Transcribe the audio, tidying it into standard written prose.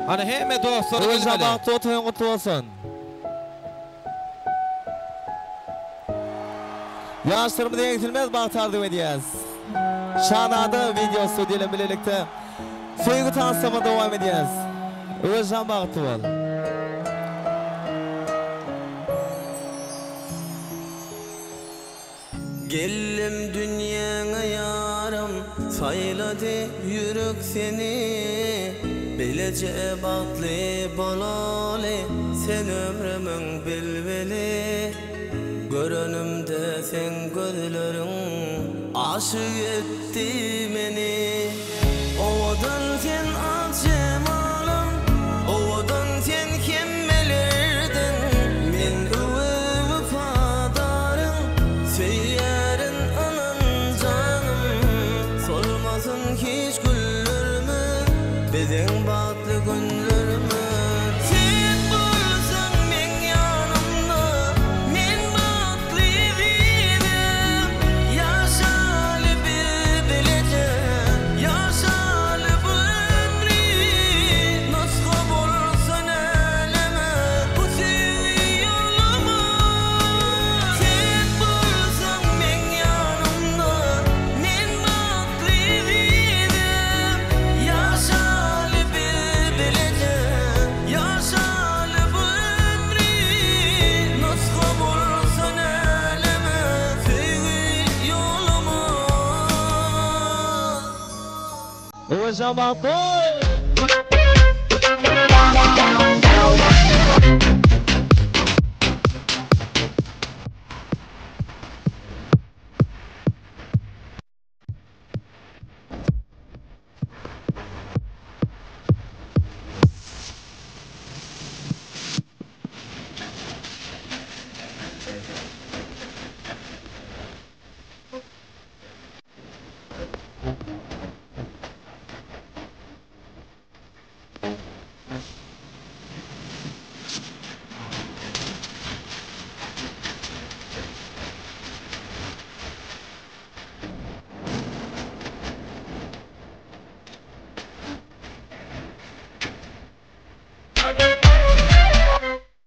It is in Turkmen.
Hany hemme dostlar Öwezjan gelmeli. bagtly toýuň gutly bolsun. Ýaşlarymyza egsilmez bagt arzuw edýäs. Şanada wideo studiýa bilen bilelikde söýgi tanslama dowam edýäs. Öwezjan bagtly bol. Geldim dünýäňe ýarym, saýlady ýürek seni. Bileje bagtly bolaly, sen ömrümiň bilbili. Görenimde seň gözleriň, aşyk etdi meni. Owadan sen ak jemalym, owadan sen hemmelerden. Men öwez wepadaryň, söýýärin ynan janym. Solmasyn hiç güllerimiz, biziň bagtly günlerimiz. Sen bolsaň meň ýanymda, men bagtly ezizim. Ýaşaly biz bileje, ýaşaly bu ömri. Nusga bolsun äleme bu söýgi ýolumyz. Sen bolsaň meň ýanymda, men bagtly ezizim. Ýaşaly biz bileje, ýaşaly bu ömri. Nusga bolsun äleme söýgi ýolumyz. Öwezjan bagtly bol.